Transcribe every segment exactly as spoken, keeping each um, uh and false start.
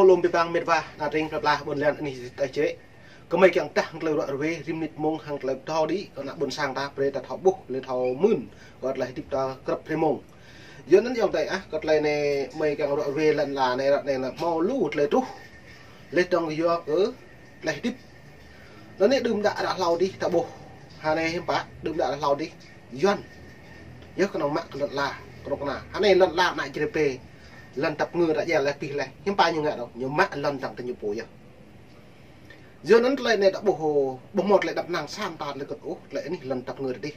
Lŏm abih bang met wa, ană tring plơi pla ƀôn lan anih tơčĕ. Gơmơi kiăng tah hăng tơlơi ruă ruê, rĭm mơnit mông hăng tơlơi pơtô đĭ, kơ ană ƀôn sang ta brơi ta thâo ƀuh, lĕ thâo mưn, kơ tơlơi hơdip ta krăp hrơi mông. Yua anŭn ayŏng adơi ah, kơ tơlơi anai gơmơi kiăng ruă ruê lŏn la anai, ră anai lĕ hmâo lu tơlơi truh. Lĕ dơ̆ng yua kơ tơlơi hơdip. Anŭn anai đưm đă ră hlâo dih ta ƀuh. Hơnai hiư̆m pă, đưm đă ră hlâo dih. Yuan. Yua kơnơ̆ng mă kơ lŏn la, kơnơ̆ng kơna. Hơnai lŏn la ană Jrai pê. Lŏn tăp ngư ră jel leh pih leh. Hiư̆m pă ñu ngă dong, ñu mă lŏn dang kơ ñu pô yơh. Yua anŭn tơlơi anai ta ƀuh, ƀuh hmâo tơlơi đăp năng sa mơta tơlơi kơt ôh, tơlơi anih lŏn tăp ngư ră dih.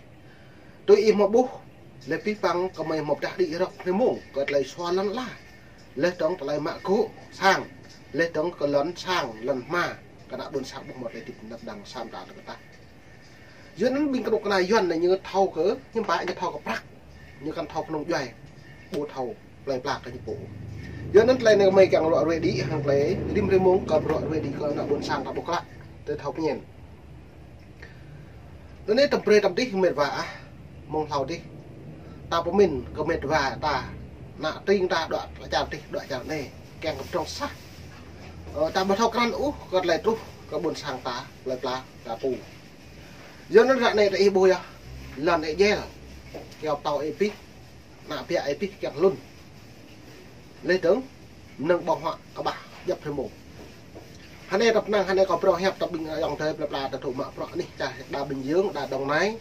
Tui ih hmâo ƀuh, lĕ abih bang gơmơi hmâo pơdah đĭ rŏk hrơi mông, kơ tơlơi sua lŏn la. Lĕ dơ̆ng tơlơi mă gŏ sang, lĕ dơ̆ng kơ lŏn sang, lŏn hma, kơ ană ƀôn sang ƀuh hmâo tơlơi hơdip đăp năng sa mơta tơlơi kơtah. Yua anŭn ƀing kơnuk kơna Yuan anai ñu thâo kơ, hiư̆m pă ñu thâo kơ prăk, ñu kăn thâo kơnung djuai, ƀu thâo plơi pla kơ ñu pô. Yua anŭn tơlơi anai gơmơi kiăng ruă ruê đĭ hăng tơlơi, rĭm hrơi mông kơ ruă ruê đĭ kơ ană ƀôn sang ta ƀuh klă, tơlơi thâo pơñen. Anŭn anai tơm brơi tơm dih met wa ah, mơ̆ng hlâo dih. Ta pơmĭn kơ met wa ta, ană tring ta dŏ čar dih, dŏ čar anai, kiăng kơ pơdrŏng sah. Ơ, ta ƀu thâo krăn ôh, kơ tơlơi truh, kơ ƀôn sang ta, plơi pla, ta pô. Yua anŭn ră anai ta ih ƀuh yơh, lŏn ih jel, kiao pơtâo ih pih, ană biă ih pih kiăng hlŭn. Lĕ dơ̆ng, mơnơ̆ng ƀơ̆ng huă kơƀah, djŏp hrơi mông. Hơnai tơpă năng, hơnai kâo phrâo hiăp tơpă ƀing ayŏng adơi plơi pla ta thâo mă bruă anih, čar đa Bình Dương, đa Đồng Nai,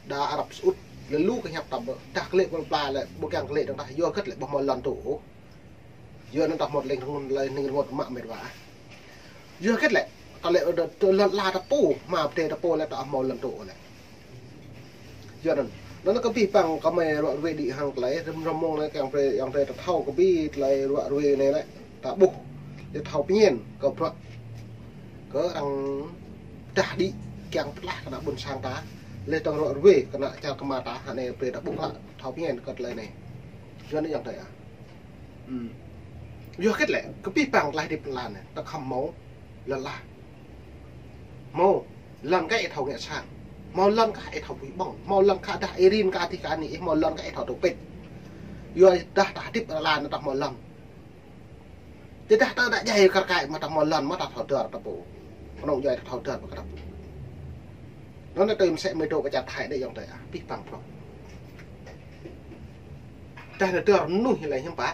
đa Ả Rập Xê Út, lĕ lu kơ hiăp tơpă, tơdah kơ lĕ plơi pla lĕ, ƀu kiăng kơ lĕ dơ̆ng tah, yua hơget lĕ ƀu hmâo lŏn truh ôh. Yua anŭn ta hmâo tơlơi rơngun, tơlơi rơngun mă met wa. Yua hơget lĕ, kơ lĕ ơ, tơ lŏn la ta pô, hma pơdai ta pô lĕ ta hmâo lŏn truh lĕ. Yua anŭn. Anŭn kơ abih bang gơmơi ruă ruê đĭ hăng tơlơi, rĭm hrơi mông anai kiăng brơi ayŏng adơi ta thâo kơ abih tơlơi ruă ruê anai lĕ, ta ƀuh. Lĕ thâo pơñen, kơ bruă. Kơ arăng pơdah đĭ, kiăng pơtlaih kơ ană ƀôn sang ta. Lĕ dơ̆ng ruă ruê, kơ ană čar kơmar ta, hơnai brơi ta ƀuh klă, thâo pơñen kơ tơlơi anai. Yua anŭn ayŏng adơi ah. Ưm. Yua hơget lĕ, kơ abih bang tơlơi hơdip lŏn la anai, ta khŏm hmâo lŏn la. Hmâo lŏn kah ih thâo ngă sang. Hmâo lŏn kah ih thâo pui ƀơ̆ng. Hmâo lŏn kah dah ih rin kah dih kah anai, ih hmâo lŏn kah ih thâo tŭ pĭt. Yua dah ta hơdip lŏn la anai ta hmâo lŏn. Tơdah ta dŏ djai kar kaĭ mơ̆ ta hmâo lŏn mơ̆ ta thâo dơr ta pô. Kơnung djuai ta thâo dơr mơ̆ kơ ta pô. Anŭn anai tui mơsĕ mơ̆ng dŏ kơ čar Thái anai ayŏng adơi ah, abih bang bruă. Tơdah anai dơr mơnuih lĕ hiư̆m pă.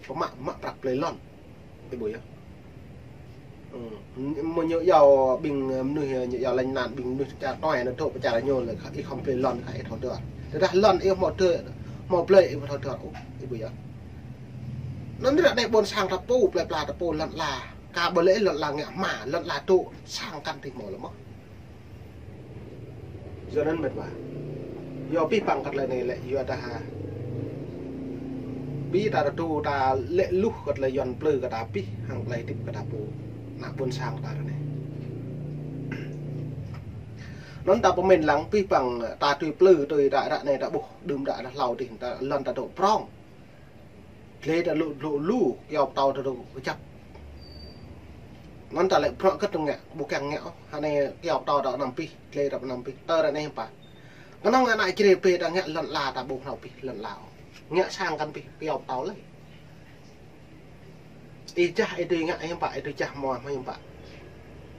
Pơmă, mă prăk plơi lŏn. Ih ƀuh yơh. Ưm, mơ̆ ñu iâu ƀing, ơ, mơnuih, ơ, ñu iâu lĕ anăn ƀing mơnuih čar tuai anai dŏ pơ čar ñu lĕ kơ ih khŏm plơi lŏn kơ ih thâo dơr. Tơdah lŏn ih hmâo dơr, hmâo plơi ih ƀu thâo dơr ôh, ih ƀuh yơh. Anŭn ră anai ƀôn sang ta pô, plơi pla ta pô lŏn la. Kơ ƀu lĕ lŏn la ngă hma, lŏn la dŏ sang kăn tih hmâo lĕ mơ̆. Yua anŭn met wa. Yua abih bang kơ tơlơi anai lĕ, yua dah. Abih ta rơdu ta lĕ luh kơ tơlơi Yuan plư kơ ta abih, hăng tơlơi hơdip kơ ta pô. Ană ƀôn sang ta ră anai. Anŭn ta pơmĭn lăng abih bang ta tui plư tui ta ră anai ta ƀuh đưm đă ră hlâo dih ta lŏn ta dŏ prŏng. Glai ta lu, lu, lu, kiao pơtâo ta dŏ kơjăp. Anŭn ta lĕ bruă hơget ngă, ƀu kiăng ngă ôh. Hơnai kiao pơtâo ta anăm pih, glai ta anăm pih, tơ ră anai hiư̆m pă. Kơnơ̆ng ană Jrai pê ta ngă lŏn la ta ƀu hnâo pih lŏn la ôh. Ngă sang kăn pih, kiao pơtâo lĕ. Ih jah, ih dưi ngă hiư̆m pă, ih dưi jah hmua hiư̆m pă.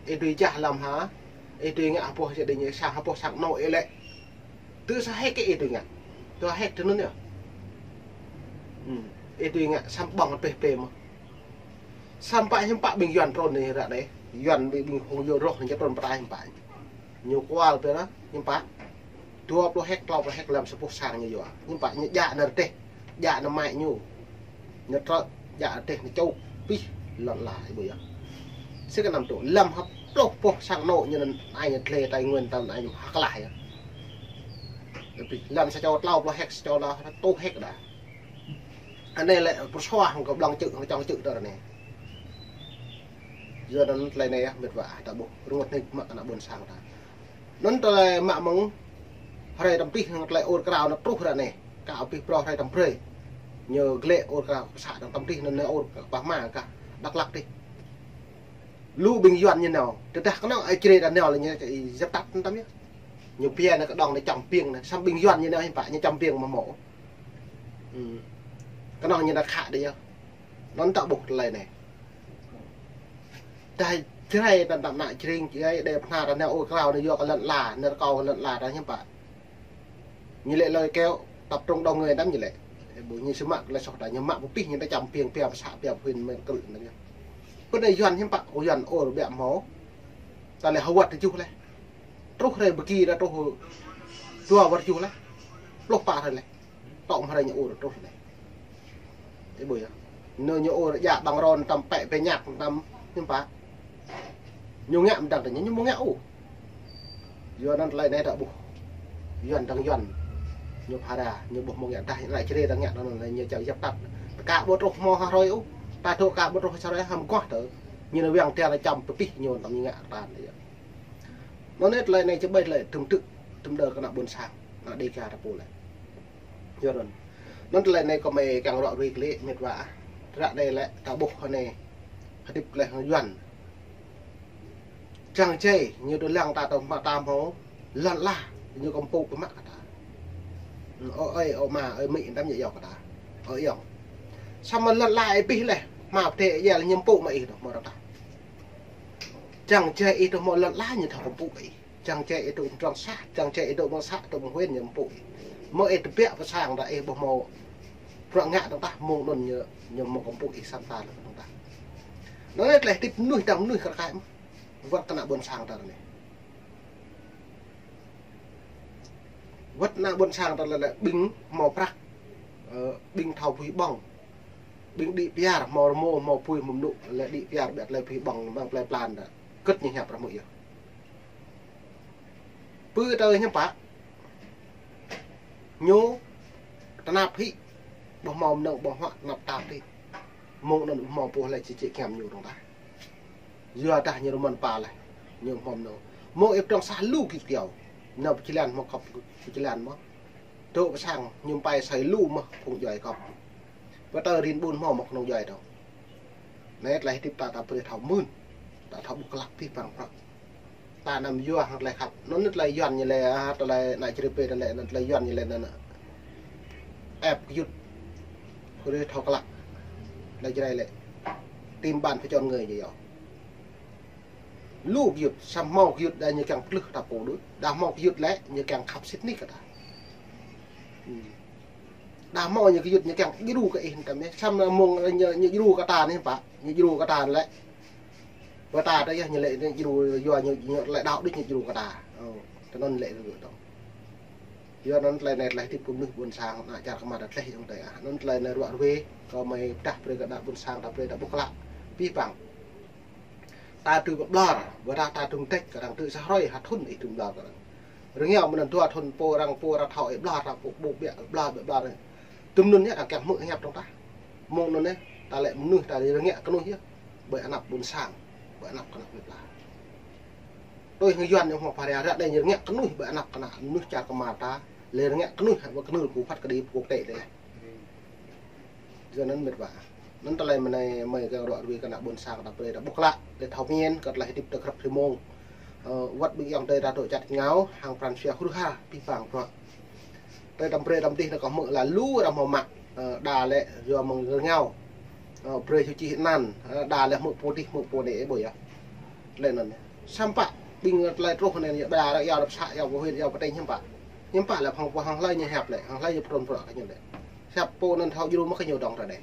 Ih dưi jah lăm ha, ih dưi ngă hơpuh jơđing ih sang, hơpuh sang anŏ ih lĕ. Tơ sa héc ih dưi ngă. Tơ héc tơ anŭn yơh. Ưm, ih dưi ngă samơ̆ ƀơ̆ng peh peh mơ̆. Samơ̆ hiư̆m pă ƀing Yuan trŭn anai ră anai. Yuan ƀing, ƀing hung yua roh anai trŭn pơrai hiư̆m pă. Ñu kual pơ anai, hiư̆m pă. Dua pluh héc, klâo pluh héc lăm sa boh sang ñu yua. Hiư̆m pă ñu djă nao rơdêh, djă nao mă ñu. Ñu trŏ djă rơdêh ñu čŭk pih lŏn la ih ƀuh yơh. Sĭt kơ anăm tŭ, lăm ha pluh boh sang anŏ ñu anŭn ai ñu tlê Tây Nguyên ta anŭn ai ñu hơklah yơh. Pih lăm sa čô klâo pluh héc, sa čô la rơtuh héc đa. Anai lĕ pơsua hăng kơ ƀlŏng čư̆, hăng čŏng čư̆ tơ anai. Yua anŭn tơlơi anai yơh, met wa, ta ƀuh rơngot hnik mă kơ ană ƀôn sang ta. Anŭn tơlơi mă mơ̆ng hrơi tăm pih hăng tơlơi ur krao anŭn truh ră anai. Kâo pih phrâo hrơi tăm brơi. Ñu glĕ ur krao kơ să dong tăm pih anŭn ñu ur kơ pah ma kơ Dak Lak dih. Lu ƀing Yuan ñu nao. Tơdah kơnơ̆ng ai Jrai ta nao lĕ ñu djăp tăt anŭn tăm yơh. Ñu pia anŭn kơ dong anŭn čăm piêng anŭn. Samơ̆ ƀing Yuan ñu nao hiư̆m pă ñu čăm piêng mơ̆ hmâo. Ưm. Kơnơ̆ng ñu nao khă dih yơh. Anŭn ta ƀuh tơlơi anai. Đah Jrai ta tăm nă Jrai, Jrai đe pơhna ta nao ôh krao nao yua kơ lŏn ala, nao rơkâo kơ lŏn ala ta hiư̆m pă. Ñu lĕ lơi keo tập trung đông người lắm ñu lĕ. Ơ, ƀu ñu sơmă lĕ soh ta ñu mă pơpih ñu ta čăm piêng pia pơsă pia pơhuin mơ̆n krư̆ nă. Pơ anai Yuan hiư̆m pă, ơ, Yuan ôr biă hmâo. Ta lĕ hơwăt tơjuh lĕ. Truh rai bơki ta truh dua wơ̆t tơjuh lĕ. Pluh pă rai lĕ. Tŏ mă rai ñu ôr truh lĕ. Ơ, ƀu yơh. Nơ ñu ôr djă ƀăng ron tăm pĕ pĕ ñăk tăm hiư̆m pă. Ñu ngă mơdăng tơ ñu, ñu mơ̆ ngă ôh. Yua anŭn tơlơi anai ta ƀuh. Yuan dăng Yuan. Ñu phara, ñu ƀuh mơ̆ ngă dah, ană Jrai dăng ngă anŭn ñu čar yap tat. Ka ƀu truh hmâo ha hrơi ôh. Ta dŏ ka ƀu truh ha hrơi hăm guah tơ. Ñu nao wang tia ta čăm pơpih ñu tăm ñu ngă tan yơh. Anŭn anai tơlơi anai čơbơi tơlơi tơm tư̆, tơm đơ kơ ană ƀôn sang, ană Dêga ta pô lĕ. Yua anŭn. Anŭn tơlơi anai kơ mơi kiăng ruă ruih kơlĭ mĕt wa ah. Ră anai lĕ ta ƀuh anai. Hơdip lĕ hăng Yuan. Čang čei, ñu dŏ lăng ta tơ mă ta hmâo, lŏn ala, ñu kơmpŭ kơ mă kơ ta. Ơ ơi, ơ ama, ơi amĭ, tăm ñu yua kơ ta. Ơ ayŏng. Samơ̆ lŏn ala ih pih lĕ, hmâo pơdai ia lĕ ñu mpŭ mă ih dŏ, hmâo dŏ ta. Čang čei ih dŏ hmâo lŏn ala ñu thâo kơmpŭ kơ ih. Čang čei ih dŏ trong sah, čang čei ih dŏ mơ̆ng să, dŏ mơ̆ng huyện ñu mpŭ ih. Mơ̆ ih tơbiă pơ sang ta ih ƀu hmâo bruă ngă dơ̆ng tah, mơ̆ng anŭn ñu, ñu mơ̆ kơmpŭ ih săn ta lĕ dơ̆ng tah. Anŭn lĕ tơlơi hơdip mơnuih dăng mơnuih kar kaĭ mơ̆n. Wơ̆t kơ ană ƀôn sang ta anai. Wơ̆t ană ƀôn sang ta lĕ, lĕ ƀing hmâo prăk, ơ, ƀing thâo pui ƀơ̆ng. Ƀing đĭ piar hmâo rơmô, hmâo pui hmâo mơnŭ, lĕ đĭ piar biă tơlơi pui ƀơ̆ng, ƀơ̆ng tơlơi plan ta. Kơ̆t ñu hiăp ră mơ̆ yơh. Pơ tơ hiư̆m pă. Ñu tơnap hĭ, ƀu hmâo mơnơ̆ng ƀu huă tơnap tap hĭ. Mơ̆ng anŭn ƀu hmâo pô lĕ či čĕ kiăm ñu dơ̆ng tah. Yua dah ñu rơmơ̆n pă lĕ, ñu ƀu hmâo mơnơ̆ng. Mơ̆ng ih trong sah lu kơ kiaŏ. Nao pơjơlan hmâo kŏp pơjơlan mơ̆. Dŏ pơ sang ñu pai sai lu mơ̆ phung djuai kŏp. Pơtơ rin ƀun hmâo mơ̆ kơnơ̆ng djuai dŏ. Anai tơlơi hơdip ta, ta brơi thâo mưn. Ta thâo ƀuh klă pih păng prăk. Ta anăm yua hăng tơlơi khăp. Anŭn anai tơlơi Yuan ñu lĕ, ah, tơlơi ană Jrai pơ tơlơi, anŭn tơlơi Yuan ñu lĕ anŭn. Ĕp gơyut. Brơi thâo klă. Tơlơi Jrai lĕ. Tìm bạn phải chọn người ñu yua. Lu gơyut, samơ̆ hmâo gơyut đa ñu kiăng pơtlưh ta pô đôč. Đa hmâo gơyut lĕ, ñu kiăng khăp sĭt nik kơ ta. Hmm. Đa hmâo ñu gơyut ñu kiăng djru kơ ih tăm yơh. Samơ̆ mơ̆ng ñu, ñu djru kơ ta anai pă. Ñu djru kơ ta lĕ. Pơ ta tơ yơh ñu lĕ ñu djru yua ñu, ñu lĕ đaŏ đôč ñu djru kơ ta. Ơ, tơ anŭn lĕ gơyut dŏ. Yua anŭn tơlơi anai tơlơi hơdip kơ mơnuih ƀôn sang, ană čar kơ mă ta tơlơi yơh tơ ah. Anŭn tơlơi anai ruă ruih, kơ mơi pơdah brơi kơ ană ƀôn sang ta brơi ta ƀuh klă. Pih păng. Ta tui pơblor, ƀôdah ta tui mơdĕč, kơ arăng tui sa hrơi, ha thŭn ih tui pơblor kơ arăng. Rơngiao mơ̆n anŭn dua thŭn pô arăng, pô arăng thâo ih ƀlor, ta pô ƀu biă ƀlor, biă ƀlor. Tơm anŭn yơh, arăng kiăng hmư̆ hiăp dơ̆ng tah. Mơ̆ng anŭn yơh, ta lĕ mơnuih ta rơngiă kơnuih yơh. Ƀơi anăp ƀôn sang, ƀơi anăp kơ anăp mơnuih pla. Tui hăng Yuan ñu hmâo phara ră anai ñu rơngiă kơnuih ƀơi anăp kơ anăp mơnuih čar kơ mă ta, lĕ rơngiă kơnuih ƀơi kơnưl pơphat kơđi pơkŏk tĕ lĕ. Yua anŭn mĕt wa. Anŭn tơlơi mơnai mơi kiăng ruă ruih kơ ană ƀôn sang ta brơi ta ƀuh klă, lĕ thâo mĭn, kơ tơlơi hơdip ta krăp rơmông. Ơ, wơ̆t ƀing ayŏng adơi ta dŏ čăt ngao, hăng pran jua hruh har, pih păng bruă. Tơlơi tăm brơi tăm dih anai kâo hmư̆ lă lu arăng hmâo mă, ơ, đa lĕ yua mơ̆ng rơngiao. Ơ, brơi hyu čih anăn, ơ, đa lĕ hmư̆ pô dih, hmư̆ pô anai, ơ, ƀu yơh. Lĕ anŭn. Samơ̆ pă, ƀing tơlơi truh anai, đa lĕ yua đăp să, yua pơhuĭ, yua pơtĕnh hiư̆m pă. Hiư̆m pă lĕ hăng pô hăng hlơi ñu hiăp lĕ, hăng hlơi ñu pơtrun bruă kơ ñu lĕ. Hiăp pô anŭn thâo djru mơ̆ kơ ñu dŏng ră anai.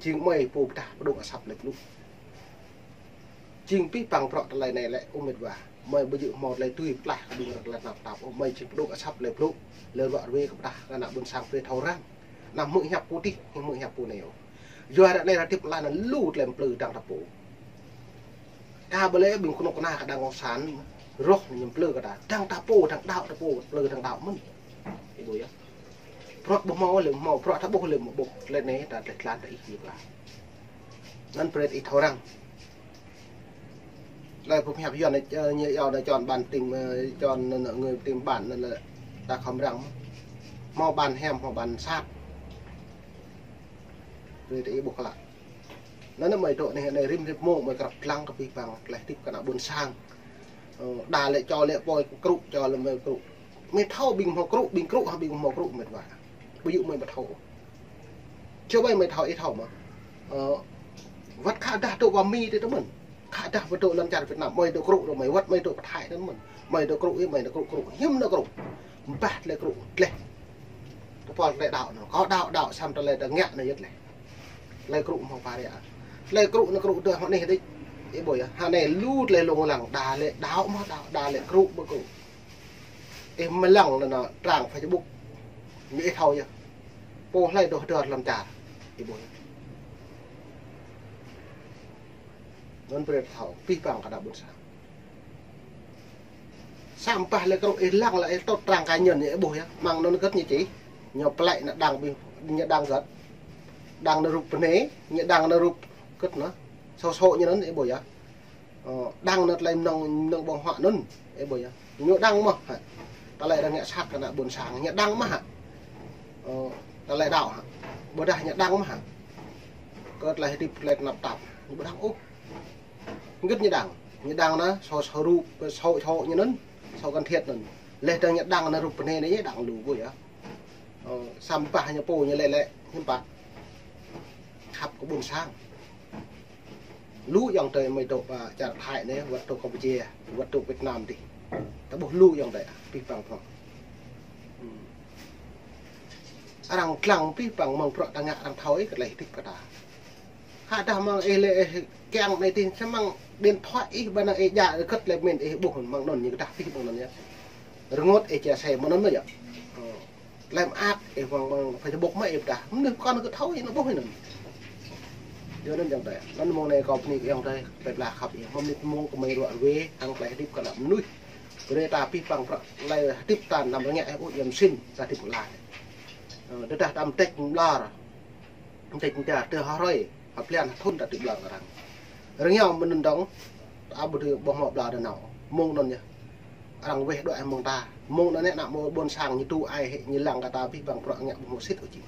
Jing mơi pô pơdah pơdŏng asăp lĕ blŭ. Jing pih păng bruă tơlơi anai lĕ ơ mĕt wa. Mơi ƀu djơ̆ hmâo tơlơi tui pơklaih kơ ƀing arăng tơlơi tơnap tap ôh, mơi jing pơdŏng asăp lĕ blŭ. Lĕ ruă ruih kơ pơdah kơ ană ƀôn sang brơi thâo răng. Anăm hmư̆ hiăp pô dih, hmư̆ hiăp pô anai ôh. Yua ră anai ră tip lah anŭn lu tơlơi plư dăng ta pô. Ka ƀu lĕ ƀing kơnuk kơna kơ đảng cộng sản, roh ñu plư kơ ta. Dăng ta pô, dăng đaŏ ta pô, plư dăng đaŏ mơ̆n. Ih ƀuh yơh. Bruă ƀu hmâo lĕ hmâo, bruă ta ƀuh lĕ ƀuh, lĕ anai ta tơlơi tlan ta ih ñu pla. Anŭn brơi ih thâo răng. Tơlơi pơhiăp Yuan anai, ơ, ñu yua anai chọn bạn tìm, ơ, chọn người tìm bạn anŭn lĕ ta khŏm răng. Hmâo bạn hiam, hmâo bạn sat. Brơi ta ih ƀuh klă. Anŭn mơi dŏ anai, anai rĭm rĭm mông mơi krăp lăng kơ pih păng tơlơi hơdip kơ ană ƀôn sang. Ơ, đa lĕ čô lĕ pô krŭ, čô lĕ mơi krŭ. Mơi thâo ƀing hmâo krŭ, ƀing krŭ hă ƀing hmâo krŭ mĕt wa. Ƀu djơ̆ mơi ƀu thâo. Čô ƀai mơi thâo, ih thâo mơ̆. Ơ, Wăt khă dah dŏ wa Mi tơ mơ̆n. Khă dah wa dŏ lăm čar Việt Nam, mơi dŏ krŭ dŏ mơi, wăt mơi dŏ pơthai tơ mơ̆n. Mơi dŏ krŭ ih, mơi dŏ krŭ krŭ. Hiư̆m nao krŭ. Ƀah tơlơi krŭ, gleh. Tơpul tơlơi đaŏ nao. Kâo đaŏ, đaŏ, samơ̆ tơlơi ta ngă nao yơh gleh. Tơlơi krŭ mơ̆ng pha rĕ. Tơlơi krŭ nao krŭ dơ̆ng hŏ anai đĭ. Ih ƀuh yơh. Hơnai lu tơlơi lông lăng, đa lĕ đaŏ mơ̆ đaŏ, đa lĕ krŭ ƀu krŭ. Ih mlăng nao, nao trang Facebook. Ñu ih thâo yơh. Pô hlơi dŏ dơr lăm čar. Ih ƀuh yơh. Anŭn brơi thâo, pih pang kơ ană ƀôn sang. Samơ̆ ƀah lĕ krŭ ih lăng lĕ ih tŏt trang cá nhân ñu ih ƀuh yơh. Mơ̆ng anŭn kơt ñu čih. Ñu plĕ nao đăng ƀing, ñu đăng kơt. Đăng nao rup bơnai, ñu đăng nao rup kơt nao. Sô sô ñu anŭn ih ƀuh yơh. Ơ, đăng nao tơlơi mơnơ̆ng, mơnơ̆ng ƀơ̆ng huă anŭn, ih ƀuh yơh. Ñu đăng mơ̆ hă. Tơlơi arăng ngă sat kơ ană ƀôn sang, ñu đăng mơ̆ hă. Ơ, tơlơi đaŏ hă. Ƀôdah ñu đăng mơ̆ hă. Kơ tơlơi hơdip, tơlơi tơnap tap, ñu ƀu đăng ôh. Hơget ñu đăng. Ñu đăng nao, sô sô rup, sô sô ñu anŭn, sô cần thiết anŭn. Leh dơ̆ng ñu đăng nao rup bơnai anai ñu đăng lu ƀuh yơh. Ơ, samơ̆ ƀah ñu pô ñu lĕ lĕ, hiư̆m pă. Khăp kơ ƀôn sang. Lu ayŏng adơi mơi dŏ pơ čar Thái anai, wăt dŏ Campuchia, wăt dŏ Việt Nam dih. Ta ƀuh lu ayŏng adơi, pih pang bruă. Hmm. Arăng lăng pih pang mơ̆ng bruă ta ngă arăng thâo ih kơ tơlơi hơdip kơ ta. Khă dah mơ̆ng ih lĕ ih kiăng anai tih, samơ̆ điện thoại ih ƀơi anai ih djă kơt lĕ min ih ƀuh mơ̆ng anŭn ñu kơdah pih mơ̆ng anŭn yơh. Rơngot ih chia sẻ mơ̆ng anŭn mơ̆ yơh. Ơ. Tơlơi mơak, ih wang wang Facebook mơ̆ ih pơdah. Mơnuih pơkŏn kơ thâo ih nao ƀuh ih anŭn. Yua anŭn ayŏng adơi. Anŭn mơ̆ng anai kâo bơni kơ ayŏng adơi, tơlơi pơblah khăp ih. Mơ̆ng mơnit mơ̆ng kơ mơi ruă ruai, hăng tơlơi hơdip kơ ană mơnuih. Brơi ta pih pang bruă, tơlơi hơdip ta anăm rơngiă ih ƀu yam sĭn, ta hơdip kơ lĕ. Ơ, tơdah ta mơtĕč mơlor. Mơtĕč mơta tơ hơrơi, hơblan hơthŭn ta tui ƀlŏr arăng. Rơngiao mơnŭn dơ̆ng, ta ƀu dưi ƀuh mơ̆ ƀlŏr dơnao. Mơ̆ng anŭn yơh. Arăng weh đuaĭ mơ̆ng ta. Mơ̆ng anŭn ană mơ̆ ƀôn sang ñu tŭ ai hĕ ñu lăng kơ ta pih pang bruă ngă ƀu mơ̆ sĭt ôh či.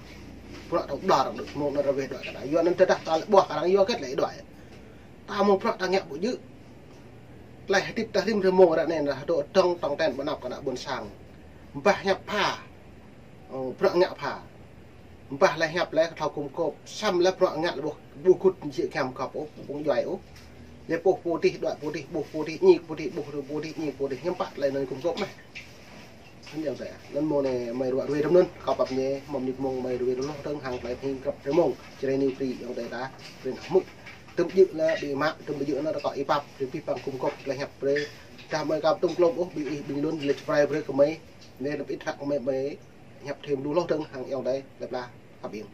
Bruă ta ƀlŏr arăng đôč, mơ̆ng anŭn arăng weh đuaĭ kơ ta. Yua anŭn tơdah ta lĕ ƀuh arăng yua hơget lĕ đuaĭ. Ta mơ̆ng bruă ta ngă ƀu djơ̆. Tơlơi hơdip ta rĭm hrơi mơ̆ng ră anai ta dŏ dơ̆ng tong ten ƀu năp kơ ană ƀôn sang. Ƀah hiăp pha. Ơ, bruă ngă pha. Ƀah lĕ hiăp lĕ kơ thâo gum gôp, samơ̆ lĕ bruă ngă lĕ ƀuh, ƀu gŭt jĕ kiăng gơ̆p ôh, ƀu djuai ôh. Lĕ ƀuh pô dih, đuaĭ pô dih, ƀuh pô dih, ñik pô dih, ƀuh pô dih, ñik pô dih, hiư̆m pă tơlơi anŭn gum gôp mơ̆. Anŭn ayŏng adơi. Anŭn mơ̆ng anai mơi ruă ruai tơm anŭn, kâo pap ñe, mơ̆ng mơnit mơ̆ng mơi ruai lu hloh dơ̆ng hăng tơlơi pơhing grăp rơmông, Jrai New Free ayŏng adơi ta, brơi hmư̆. Tơm djơ̆ lĕ ƀing mă, tơm djơ̆ anŭn ta kâo ih pap, brơi pih pang gum gôp tơlơi hiăp brơi. Dah mơi kâo tơm klôm ôh, ƀing ih, ƀing lun, lĕ čơprai brơi kơ mơi. Anai lĕ ih trăk kơ mơi, mơi hiăp thêm lu hloh dơ̆ng hăng ayŏng adơi, lĕ pla, khăp ih.